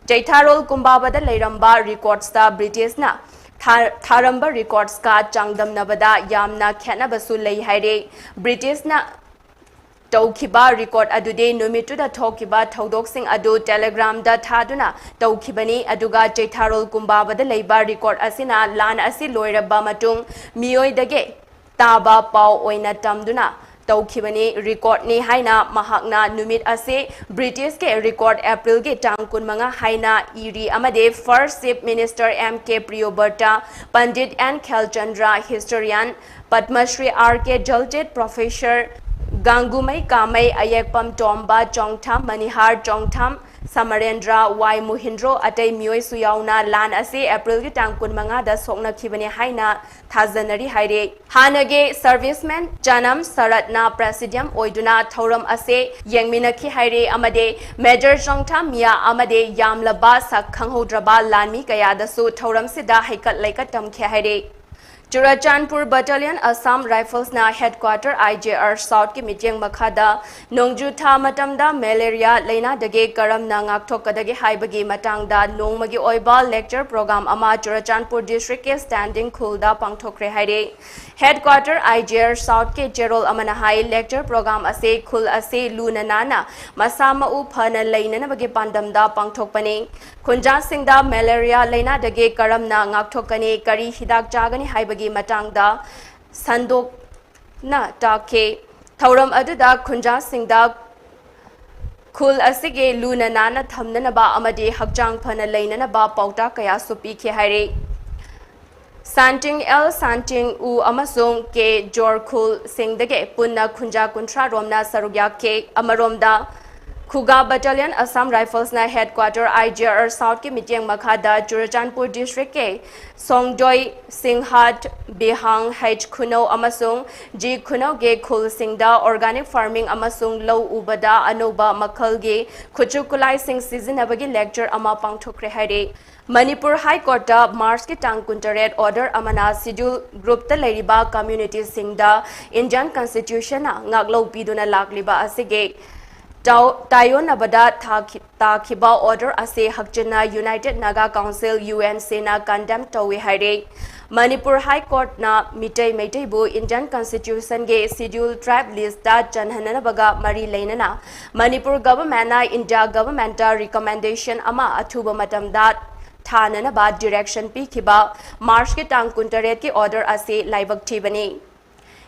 ꯆꯩꯊꯥꯔꯣꯜ ꯀꯨꯝꯕꯥꯕꯗ ꯂꯩꯔꯝꯕ records ꯇ British ꯅ ꯊꯥ-, ꯊꯥꯔꯝꯕ records ꯀ ꯆꯥꯡꯗꯝꯅꯕꯗ ꯌꯥꯝꯅ ꯈꯦꯠꯅꯕꯁꯨ ꯂꯩ ꯍꯥꯏꯔꯦ꯫ British ꯅ ꯇꯧꯈꯤꯕ record ꯑꯗꯨꯗꯤ ꯅꯨꯃꯤꯠꯇꯨꯗ ꯊꯣꯛꯈꯤꯕ ꯊꯧꯗꯣꯛꯁꯤꯡ ꯑꯗꯨ telegram ꯗ ꯊꯥꯗꯨꯅ ꯇꯧꯈꯤꯕꯅꯤ, ꯑꯗꯨꯒ ꯆꯩꯊꯥꯔꯣꯜ ꯀꯨꯝꯕꯥꯕꯗ ꯂꯩꯕ record ꯑꯁꯤꯅ ꯂꯥꯟ ꯑꯁꯤ ꯂꯣꯏꯔꯕ ꯃꯇꯨꯡ ꯃꯤꯑꯣꯏꯗꯒꯤ ꯇꯥꯕ ꯄꯥꯎ ꯑꯣꯏꯅ ꯇꯝꯗꯨꯅ ꯇꯧꯈꯤꯕꯅꯤ, record ꯅꯤ ꯍꯥꯏꯅ ꯃꯍꯥꯛꯅ ꯅꯨꯃꯤꯠ ꯑꯁꯤ British ꯀꯤ record April ꯒꯤ ꯇꯥꯡ ꯀꯨꯟꯃꯉꯥ ꯍꯥꯏꯅ ꯏꯔꯤ ꯑꯃꯗꯤ First Chief Minister M K Priyobrata, Pandit N Khelchandra, historian, Padma Shri R K Jaljeet, Professor Gangumei Kamei, ꯑꯌꯦꯛꯄꯝ ꯇꯣꯝꯕ ꯆꯣꯡꯊꯥꯝ, ꯃꯅꯤꯍꯥꯔ ꯆꯣꯡꯊꯥꯝ, ꯁꯃꯔꯦꯟꯗ꯭ꯔ ꯋꯥꯏ ꯃꯨꯍꯤꯟꯗ꯭ꯔꯣ ꯑꯇꯩ ꯃꯤꯑꯣꯏꯁꯨ ꯌꯥꯎꯅ ꯂꯥꯟ ꯑꯁꯤ ꯑꯦꯄ꯭ꯔꯤꯜꯒꯤ ꯇꯥꯡ ꯀꯨꯟꯃꯉꯥꯗ ꯁꯣꯛꯅꯈꯤꯕꯅꯤ ꯍꯥꯏꯅ ꯊꯥꯖꯅꯔꯤ ꯍꯥꯏꯔꯦ꯫ ꯍꯥꯟꯅꯒꯤ ꯁꯔꯚꯤꯁꯃꯦꯟ ꯆꯅꯝ ꯁꯔꯠꯅ ꯄ꯭ꯔꯦꯁꯤꯗꯤꯌꯝ ꯑꯣꯏꯗꯨꯅ ꯊꯧꯔꯝ ꯑꯁꯤ ꯌꯦꯡꯃꯤꯟꯅꯈꯤ ꯍꯥꯏꯔꯦ ꯑꯃꯗꯤ ꯃꯦꯖꯔ ꯆꯣꯡꯊꯥ ꯃꯤꯌꯥ ꯑꯃꯗꯤ ꯌꯥꯝꯂꯕ ꯁꯛ ꯈꯪꯍꯧꯗ꯭ꯔꯕ ꯂꯥꯟꯃꯤ ꯀꯌꯥꯗꯁꯨ ꯊꯧꯔꯝꯁꯤꯗ ꯍꯩꯀꯠ ꯂꯩꯀꯠ ꯇꯝꯈꯤ ꯍꯥꯏꯔꯦ꯫ ꯆꯨꯔꯆꯥꯟꯄꯨꯔ ꯕꯠꯇꯥꯂꯤꯌꯟ ꯑꯁꯥꯝ ꯔꯥꯏꯐꯜꯁꯅ ꯍꯦꯗꯀ꯭ꯋꯥꯇꯔ ꯑꯥꯏ ꯖꯦ ꯑꯥꯔ ꯁꯥꯎꯠꯀꯤ ꯃꯤꯠꯌꯦꯡ ꯃꯈꯥꯗ ꯅꯣꯡꯖꯨ ꯊꯥ ꯃꯇꯝꯗ ꯃꯦꯂꯦꯔꯤꯌꯥ ꯂꯥꯏꯅꯥꯗꯒꯤ ꯀꯔꯝꯅ ꯉꯥꯛꯊꯣꯛꯀꯗꯒꯦ ꯍꯥꯏꯕꯒꯤ ꯃꯇꯥꯡꯗ ꯅꯣꯡꯃꯒꯤ ꯑꯣꯏꯕ ꯂꯦꯛꯆꯔ ꯄ꯭ꯔꯣꯒ꯭ꯔꯥꯝ ꯑꯃ ꯆꯨꯔꯆꯥꯟꯄꯨꯔ ꯗꯤꯁꯇ꯭ꯔꯤꯛꯀꯤ ꯁ꯭ꯇꯦꯟꯗꯤꯡ ꯈꯨꯜꯗ ꯄꯥꯡꯊꯣꯛꯈ꯭ꯔꯦ ꯍꯥꯏꯔꯦ꯫ ꯍꯦꯗꯀ꯭ꯋꯥꯇꯔ ꯑꯥꯏ ꯖꯦ ꯑꯥꯔ ꯁꯥꯎꯠꯀꯤ ꯆꯦꯔꯣꯜ ꯑꯃꯅ ꯍꯥꯏ, ꯂꯦꯛꯆꯔ ꯄ꯭ꯔꯣꯒ꯭ꯔꯥꯝ ꯑꯁꯤ ꯈꯨꯜ ꯑꯁꯤ ꯂꯨꯅ ꯅꯥꯟꯅ ꯃꯁꯥ ꯃꯎ ꯐꯅ ꯂꯩꯅꯅꯕꯒꯤ ꯄꯥꯟꯗꯝꯗ ꯄꯥꯡꯊꯣꯛꯄꯅꯤ꯫ ꯈꯨꯟꯖꯥꯁꯤꯡꯗ ꯃꯦꯂꯦꯔꯤꯌꯥ ꯂꯥꯏꯅꯥꯗꯒꯤ ꯀꯔꯝꯅ ꯉꯥꯛꯊꯣꯛꯀꯅꯤ, ꯀꯔꯤ ꯍꯤꯗꯥꯛ ꯆꯥꯒꯅꯤ ꯍꯥꯏꯕꯒꯤ ꯃꯇꯥꯡꯗ ꯁꯟꯗꯣꯛꯅ ꯇꯥꯛꯈꯤ꯫ ꯊꯧꯔꯝ ꯑꯗꯨꯗ ꯈꯨꯟꯖꯥꯁꯤꯡꯗ ꯈꯨꯜ ꯑꯁꯤꯒꯤ ꯂꯨꯅ ꯅꯥꯟꯅ ꯊꯝꯅꯅꯕ ꯑꯃꯗꯤ ꯍꯛꯆꯥꯡ ꯐꯅ ꯂꯩꯅꯅꯕ ꯄꯥꯎꯇꯥꯛ ꯀꯌꯥꯁꯨ ꯄꯤꯈꯤ ꯍꯥꯏꯔꯤ꯫ ꯁꯥꯟꯇꯤꯡ ꯑꯦꯜ ꯁꯥꯟꯇꯤꯡ ꯎ ꯑꯃꯁꯨꯡ ꯀꯦ ꯖꯣꯔꯈꯨꯜ ꯁꯤꯡꯗꯒꯤ ꯄꯨꯟꯅ ꯈꯨꯟꯖꯥ ꯀꯨꯟꯊ꯭ꯔꯥ ꯔꯣꯝꯅ ꯁꯔꯨꯛ ꯌꯥꯈꯤ꯫ ꯑꯃꯔꯣꯝꯗ, ꯈꯨꯒꯥ ꯕꯠꯇꯥꯂꯤꯌꯟ ꯑꯁꯥꯝ ꯔꯥꯏꯐꯜꯁꯅ ꯍꯦꯗꯀ꯭ꯋꯥꯇꯔ ꯑꯥꯏ ꯖꯤ ꯑꯥꯔ ꯁꯥꯎꯠꯀꯤ ꯃꯤꯠꯌꯦꯡ ꯃꯈꯥꯗ ꯆꯨꯔꯆꯥꯟꯄꯨꯔ ꯗꯤꯁꯇ꯭ꯔꯤꯛꯀꯤ ꯁꯣꯡꯗꯣꯏ, ꯁꯤꯡꯍꯥꯠ, ꯕꯤꯍꯥꯡ, ꯍꯩꯆ ꯈꯨꯅꯧ ꯑꯃꯁꯨꯡ ꯖꯤ ꯈꯨꯅꯧꯒꯤ ꯈꯨꯜꯁꯤꯡꯗ ꯑꯣꯔꯒꯥꯅꯤꯛ ꯐꯥꯔꯃꯤꯡ ꯑꯃꯁꯨꯡ ꯂꯧ ꯎꯕꯗ ꯑꯅꯧꯕ ꯃꯈꯜꯒꯤ ꯈꯨꯠꯁꯨ ꯈꯨꯠꯂꯥꯏꯁꯤꯡ ꯁꯤꯖꯤꯟꯅꯕꯒꯤ ꯂꯦꯛꯆꯔ ꯑꯃ ꯄꯥꯡꯊꯣꯛꯈ꯭ꯔꯦ ꯍꯥꯏꯔꯤ꯫ ꯃꯅꯤꯄꯨꯔ ꯍꯥꯏ ꯀꯣꯔꯠꯇ ꯃꯥꯔꯆꯀꯤ ꯇꯥꯡ ꯀꯨꯟꯇꯔꯦꯠ ꯑꯣꯔꯗꯔ ꯑꯃꯅ ꯁꯤꯗ꯭ꯌꯨꯜ ꯒ꯭ꯔꯨꯞꯇ ꯂꯩꯔꯤꯕ ꯀꯝꯃ꯭ꯌꯨꯅꯤꯇꯤꯁꯤꯡꯗ ꯏꯟꯗꯤꯌꯟ ꯀꯟꯁꯇꯤꯇ꯭ꯌꯨꯁꯟꯅ ꯉꯥꯛꯂꯧ ꯄꯤꯗꯨꯅ ꯂꯥꯛꯂꯤꯕ ꯑꯁꯤꯒꯤ ꯇꯥꯎ-, ꯇꯥꯏꯑꯣꯟꯅꯕꯗ ꯊꯥꯈꯤ-, ꯇꯥꯈꯤꯕ ꯑꯣꯔꯗꯔ ꯑꯁꯤ ꯍꯛꯆꯤꯟꯅ united Naga council, U N ꯁꯤꯅ ꯀꯟꯗꯦꯝ ꯇꯧꯏ ꯍꯥꯏꯔꯦ꯫ ꯃꯅꯤꯄꯨꯔ ꯍꯥꯏ ꯀꯣꯔꯠꯅ ꯃꯤꯇꯩ ꯃꯩꯇꯩꯕꯨ ꯏꯟꯗꯤꯌꯟ ꯀꯟꯁꯇꯤꯇ꯭ꯌꯨꯁꯟꯒꯤ ꯁꯤꯗ꯭ꯌꯨꯜ ꯇ꯭ꯔꯥꯏꯕ ꯂꯤꯁꯇ ꯆꯟꯍꯟꯅꯅꯕꯒ ꯃꯔꯤ ꯂꯩꯅꯅ ꯃꯅꯤꯄꯨꯔ ꯒꯚꯔꯟꯃꯦꯟꯠꯅ ꯏꯟꯗꯤꯌꯥ ꯒꯚꯔꯟꯃꯦꯟꯠꯇ ꯔꯤꯀꯃꯦꯟꯗꯦꯁꯟ ꯑꯃ ꯑꯊꯨꯕ ꯃꯇꯝꯗ ꯊꯥꯅꯅꯕ ꯗꯤꯔꯦꯛꯁꯟ ꯄꯤꯈꯤꯕ ꯃꯥꯔꯆꯀꯤ ꯇꯥꯡ ꯀꯨꯟꯇꯔꯦꯠꯀꯤ ꯑꯣꯔꯗꯔ ꯑꯁꯤ ꯂꯥꯏꯕꯛ ꯊꯤꯕꯅꯤ꯫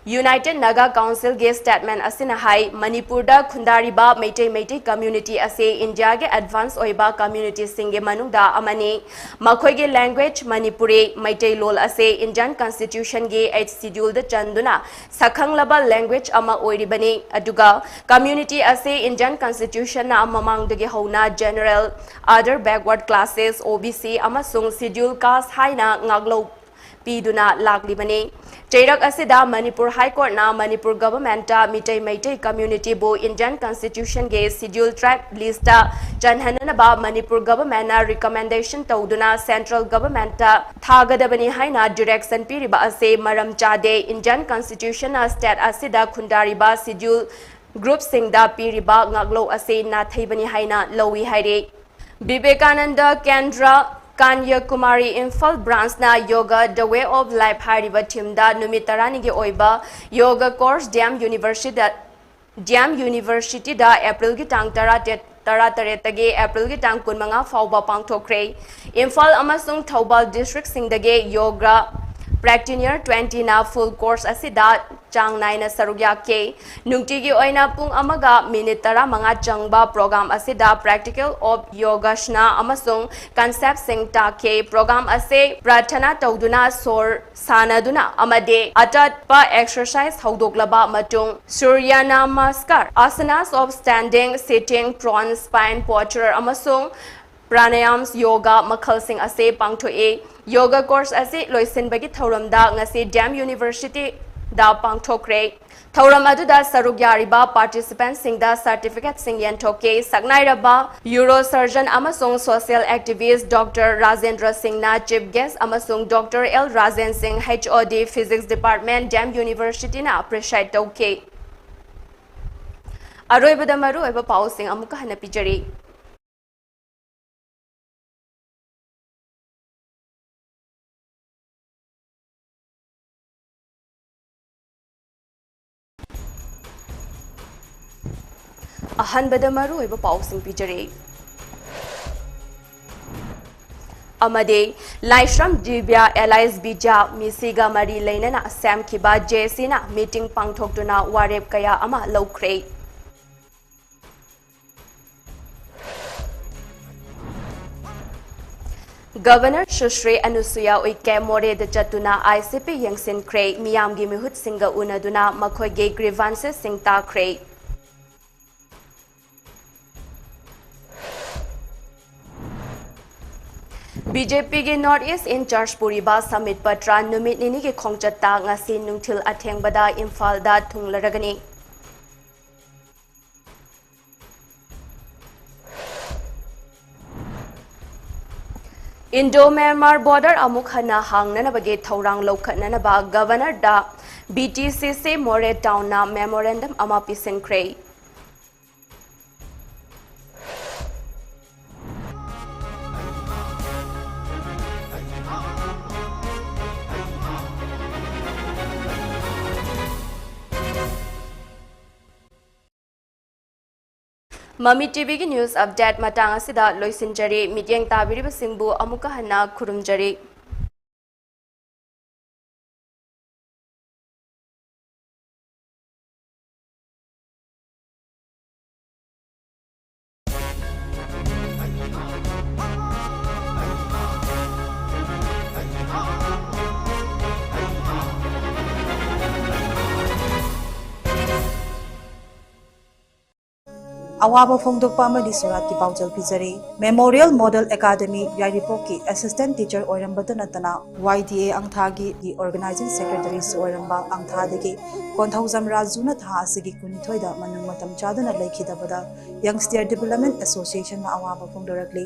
United Naga Council ꯒꯤ statement ꯑꯁꯤꯅ ꯍꯥꯏ, ꯃꯅꯤꯄꯨꯔꯗ ꯈꯨꯟꯗꯥꯔꯤꯕ ꯃꯩꯇꯩ ꯃꯩꯇꯩ community ꯑꯁꯤ ꯏꯟꯗꯤꯌꯥꯒꯤ advance ꯑꯣꯏꯕ community ꯁꯤꯡꯒꯤ ꯃꯅꯨꯡꯗ ꯑꯃꯅꯤ꯫ ꯃꯈꯣꯏꯒꯤ language ꯃꯅꯤꯄꯨꯔꯤ ꯃꯩꯇꯩꯂꯣꯟ ꯑꯁꯤ Indian Constitution ꯒꯤ eighth schedule ꯗ ꯆꯟꯗꯨꯅ ꯁꯛꯈꯪꯂꯕ language ꯑꯃ ꯑꯣꯏꯔꯤꯕꯅꯤ꯫ ꯑꯗꯨꯒ community ꯑꯁꯤ Indian Constitution ꯅ ꯃꯃꯥꯡꯗꯒꯤ ꯍꯧꯅ general, other backward classes, O B C ꯑꯃꯁꯨꯡ schedule caste ꯍꯥꯏꯅ ꯉꯥꯛꯂꯧ ꯄꯤꯗꯨꯅ ꯂꯥꯛꯂꯤꯕꯅꯤ꯫ ꯆꯩꯔꯛ ꯑꯁꯤꯗ ꯃꯅꯤꯄꯨꯔ High Court ꯅ ꯃꯅꯤꯄꯨꯔ government ꯇ ꯃꯤꯇꯩ ꯃꯩꯇꯩ community ꯕꯨ Indian Constitution ꯒꯤ schedule tribe list ꯇ ꯆꯟꯍꯟꯅꯅꯕ ꯃꯅꯤꯄꯨꯔ government ꯅ recommendation ꯇꯧꯗꯨꯅ central government ꯇ ꯊꯥꯒꯗꯕꯅꯤ ꯍꯥꯏꯅ direction ꯄꯤꯔꯤꯕ ꯑꯁꯤ ꯃꯔꯝ ꯆꯥꯗꯦ꯫ Indian Constitution ꯅ state ꯑꯁꯤꯗ ꯈꯨꯟꯗꯥꯔꯤꯕ schedule group ꯁꯤꯡꯗ ꯄꯤꯔꯤꯕ ꯉꯥꯛꯂꯧ ꯑꯁꯤ ꯅꯥꯊꯩꯕꯅꯤ ꯍꯥꯏꯅ ꯂꯧꯏ ꯍꯥꯏꯔꯤ꯫ ꯕꯤꯕꯦꯀꯥꯅꯟꯗ ꯀꯦꯟꯗ꯭ꯔ, ꯀꯟꯌꯥꯀꯨꯃꯥꯔꯤ, ꯏꯝꯐꯥꯜ branch ꯅ Yoga The Way of Life ꯍꯥꯏꯔꯤꯕ theme ꯗ ꯅꯨꯃꯤꯠ ꯇꯔꯥꯅꯤꯒꯤ ꯑꯣꯏꯕ yoga course D M University ꯗ, D M University ꯗ April ꯒꯤ ꯇꯥꯡ ꯇꯔꯥꯇꯔꯦꯠ, ꯇꯔꯥꯇꯔꯦꯠꯇꯒꯤ April ꯒꯤ ꯇꯥꯡ ꯀꯨꯟꯃꯉꯥ ꯐꯥꯎꯕ ꯄꯥꯡꯊꯣꯛꯈ꯭ꯔꯦ꯫ ꯏꯝꯐꯥꯜ ꯑꯃꯁꯨꯡ Thoubal district ꯁꯤꯡꯗꯒꯤ yoga practitioner twenty ꯅ full course ꯑꯁꯤꯗ ꯆꯥꯡ ꯅꯥꯏꯅ ꯁꯔꯨꯛ ꯌꯥꯈꯤ꯫ ꯅꯨꯡꯇꯤꯒꯤ ꯑꯣꯏꯅ ꯄꯨꯡ ꯑꯃꯒ ꯃꯤꯅꯤꯠ ꯇꯔꯥꯃꯉꯥ ꯆꯪꯕ program ꯑꯁꯤꯗ practical of Yogasana ꯑꯃꯁꯨꯡ concept ꯁꯤꯡ ꯇꯥꯛꯈꯤ꯫ Program ꯑꯁꯤ ꯄ꯭ꯔꯥꯔꯊꯅꯥ ꯇꯧꯗꯨꯅ, ꯁꯣꯔ ꯁꯥꯟꯅꯗꯨꯅ ꯑꯃꯗꯤ ꯑꯇꯠꯄ exercise ꯍꯧꯗꯣꯛꯂꯕ ꯃꯇꯨꯡ, Surya Namaskar, asanas of standing, sitting, prone, supine, posture ꯑꯃꯁꯨꯡ pranayams yoga ꯃꯈꯜꯁꯤꯡ ꯑꯁꯤ ꯄꯥꯡꯊꯣꯛꯏ꯫ Yoga course ꯑꯁꯤ ꯂꯣꯏꯁꯤꯟꯕꯒꯤ ꯊꯧꯔꯝꯗ ꯉꯁꯤ D M University ꯗ ꯄꯥꯡꯊꯣꯛꯈ꯭ꯔꯦ꯫ ꯊꯧꯔꯝ ꯑꯗꯨꯗ ꯁꯔꯨꯛ ꯌꯥꯔꯤꯕ participant ꯁꯤꯡꯗ certificate ꯁꯤꯡ ꯌꯦꯟꯊꯣꯛꯈꯤ꯫ ꯁꯛꯅꯥꯏꯔꯕ urosurgeon ꯑꯃꯁꯨꯡ social activist Doctor Rajendra Singh ꯅ chief guest ꯑꯃꯁꯨꯡ Doctor L Rajen Singh, H O D, Physics Department, D M University ꯅ preside ꯇꯧꯈꯤ꯫ ꯑꯔꯣꯏꯕꯗ ꯃꯔꯨꯑꯣꯏꯕ ꯄꯥꯎꯁꯤꯡ ꯑꯃꯨꯛꯀ ꯍꯟꯅ ꯄꯤꯖꯔꯤ꯫ ꯑꯍꯥꯟꯕꯗ ꯃꯔꯨꯑꯣꯏꯕ ꯄꯥꯎꯁꯤꯡ ꯄꯤꯖꯔꯤ꯫ ꯑꯃꯗꯤ ꯂꯥꯏꯁ꯭ꯔꯝ ꯗꯤꯕ꯭ꯌꯥ ꯑꯦꯂꯥꯏꯁ ꯕꯤꯖꯥ ꯃꯤꯁꯤꯒ ꯃꯔꯤ ꯂꯩꯅꯅ ꯁꯦꯝꯈꯤꯕ ꯖꯦ ꯁꯤꯅ ꯃꯤꯇꯤꯡ ꯄꯥꯡꯊꯣꯛꯇꯨꯅ ꯋꯥꯔꯦꯞ ꯀꯌꯥ ꯑꯃ ꯂꯧꯈ꯭ꯔꯦ꯫ ꯒꯚꯔꯅꯔ ꯁꯨꯁ꯭ꯔꯤ ꯑꯅꯨꯁꯨꯌꯥ ꯎꯏꯀꯦ ꯃꯣꯔꯦꯗ ꯆꯠꯇꯨꯅ ꯑꯥꯏ ꯁꯤ ꯄꯤ ꯌꯦꯡꯁꯤꯟꯈ꯭ꯔꯦ꯫ ꯃꯤꯌꯥꯝꯒꯤ ꯃꯤꯍꯨꯠꯁꯤꯡꯒ ꯎꯅꯗꯨꯅ ꯃꯈꯣꯏꯒꯤ ꯒ꯭ꯔꯤꯚꯥꯟꯁꯦꯁꯁꯤꯡ ꯇꯥꯈ꯭ꯔꯦ꯫ ꯕꯤ ꯖꯦ ꯄꯤꯒꯤ ꯅꯣꯔꯠ ꯏꯁ ꯏꯟꯆꯥꯔꯖ ꯄꯨꯔꯤꯕ ꯁꯃꯤꯠ ꯄꯇ꯭ꯔꯥ ꯅꯨꯃꯤꯠ ꯅꯤꯅꯤꯒꯤ ꯈꯣꯡꯆꯠꯇ ꯉꯁꯤ ꯅꯨꯡꯊꯤꯜ ꯑꯊꯦꯡꯕꯗ ꯏꯝꯐꯥꯜꯗ ꯊꯨꯡꯂꯔꯒꯅꯤ꯫ ꯏꯟꯗꯣ ꯃ꯭ꯌꯥꯟꯃꯥꯔ ꯕꯣꯔꯗꯔ ꯑꯃꯨꯛ ꯍꯟꯅ ꯍꯥꯡꯅꯅꯕꯒꯤ ꯊꯧꯔꯥꯡ ꯂꯧꯈꯠꯅꯅꯕ ꯒꯚꯔꯅꯔꯗ ꯕꯤ ꯇꯤ ꯁꯤ ꯁꯤ ꯃꯣꯔꯦ ꯇꯥꯎꯟꯅ ꯃꯦꯃꯣꯔꯦꯟꯗꯝ ꯑꯃ ꯄꯤꯁꯤꯟꯈ꯭ꯔꯦ꯫ ꯃꯃꯤ ꯇꯤ ꯚꯤꯒꯤ ꯅ꯭ꯌꯨꯁ ꯑꯞꯗꯦꯠ ꯃꯇꯥꯡ ꯑꯁꯤꯗ ꯂꯣꯏꯁꯤꯟꯖꯔꯦ꯫ ꯃꯤꯠꯌꯦꯡ ꯇꯥꯕꯤꯔꯤꯕꯁꯤꯡꯕꯨ ꯑꯃꯨꯛꯀ ꯍꯟꯅ ꯈꯨꯔꯨꯝꯖꯔꯤ꯫ ꯑꯋꯥꯕ ꯐꯣꯡꯗꯣꯛꯄ ꯑꯃꯗꯤ ꯁꯣꯔꯥꯠꯀꯤ ꯄꯥꯎꯖꯦꯜ ꯄꯤꯖꯔꯤ꯫ ꯃꯦꯃꯣꯔꯤꯌꯦꯜ ꯃꯣꯗꯦꯜ ꯑꯦꯀꯥꯗꯃꯤ ꯌꯥꯏꯔꯤꯄꯣꯛꯀꯤ ꯑꯦꯁꯤꯁꯇꯦꯟꯠ ꯇꯤꯆꯔ ꯑꯣꯏꯔꯝꯕꯇ ꯅꯠꯇꯅ ꯋꯥꯏ ꯗꯤ ꯑꯦ ꯑꯪꯊꯥꯒꯤ ꯑꯣꯔꯒꯅꯥꯏꯖꯤꯡ ꯁꯦꯀ꯭ꯔꯦꯇꯔꯤꯁꯨ ꯑꯣꯏꯔꯝꯕ ꯑꯪꯊꯥꯗꯒꯤ ꯀꯣꯟꯊꯧꯖꯝ ꯔꯥꯖꯨꯅ ꯊꯥ ꯑꯁꯤꯒꯤ ꯀꯨꯟꯅꯤꯊꯣꯏꯗ ꯃꯅꯨꯡ ꯃꯇꯝ ꯆꯥꯗꯅ ꯂꯩꯈꯤꯗꯕꯗ ꯌꯪꯁꯇꯤꯌꯔ ꯗꯤꯕꯦꯂꯞꯃꯦꯟꯠ ꯑꯦꯁꯣꯁꯤꯌꯦꯁꯟꯅ ꯑꯋꯥꯕ ꯐꯣꯡꯗꯣꯔꯛꯂꯤ꯫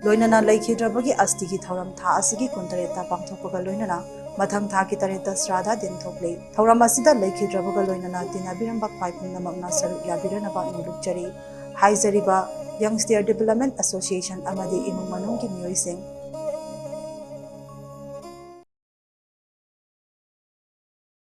ꯂꯣꯏꯅꯅ ꯂꯩꯈꯤꯗ꯭ꯔꯕꯒꯤ ꯑꯁꯇꯤꯒꯤ ꯊꯧꯔꯝ ꯊꯥ ꯑꯁꯤꯒꯤ ꯀꯨꯟꯇꯔꯦꯠꯇ ꯄꯥꯡꯊꯣꯛꯄꯒ ꯂꯣꯏꯅꯅ ꯃꯊꯪ ꯊꯥꯒꯤ ꯇꯔꯦꯠꯇ ꯁ꯭ꯔꯥꯗꯥ ꯗꯦꯟꯊꯣꯛꯂꯤ꯫ ꯊꯧꯔꯝ ꯑꯁꯤꯗ ꯂꯩꯈꯤꯗ꯭ꯔꯕꯒ ꯂꯣꯏꯅꯅ ꯇꯤꯟꯅꯕꯤꯔꯝꯕ ꯈ꯭ꯋꯥꯏ ꯄꯨꯝꯅꯃꯛꯅ ꯁꯔꯨꯛ ꯌꯥꯕꯤꯔꯅꯕ ꯅꯣꯡꯂꯨꯛꯆꯔꯤ꯫ ꯍꯥꯏꯖꯔꯤꯕ ꯌꯪꯁꯇꯤꯌꯔ ꯗꯤꯕꯦꯂꯞꯃꯦꯟꯠ ꯑꯦꯁꯣꯁꯤꯌꯦꯁꯟ ꯑꯃꯗꯤ ꯏꯃꯨꯡ ꯃꯅꯨꯡꯒꯤ ꯃꯤꯑꯣꯏꯁꯤꯡ,